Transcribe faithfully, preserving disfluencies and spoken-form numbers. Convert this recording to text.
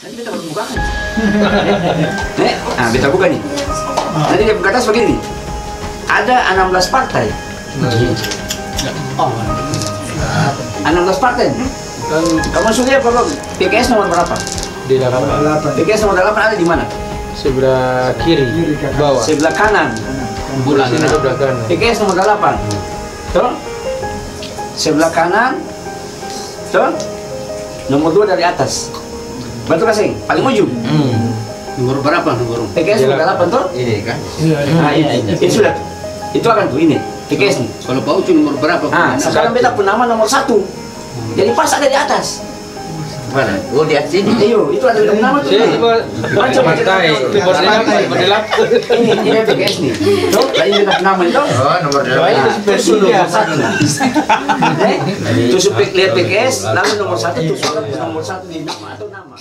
Nanti beta buka. Eh, ah, beta buka nih. Nanti dia buka atas begini. Ada enam belas partai. Enam belas partai. Kamu sudah lihat belum? P K S nomor berapa? Di delapan. P K S nomor delapan ada di mana? Sebelah kiri, bawah. Sebelah kanan. Bulan. Sini sebelah kanan. P K S nomor delapan. Toh? Sebelah kanan. Toh? Nomor dua dari atas. Betul ka seng? Paling ujung. Hmm. Nomor berapa nomor? P K S nomor delapan toh? Ini kan? Iya, iya. Ah, iya, iya. Ini sudah. Itu akan tuh ini. P K S nih. Kalau Pak Ucu nomor berapa? Ah, sekarang beta pun nama nomor satu. Jadi pas ada di atas. Mana? Oh, di atas ini. Iyo, itu ada nama tuh. Iya, itu, Pak. Baca, baca. Lantai. Lantai. Ini, ini P K S nih. Tuh, lain dengan nama itu. Oh, nomor delapan. Nah, terus nomor satu. Eh? Terus lihat P K S, lalu nomor satu, terus nomor satu di nama atau nama.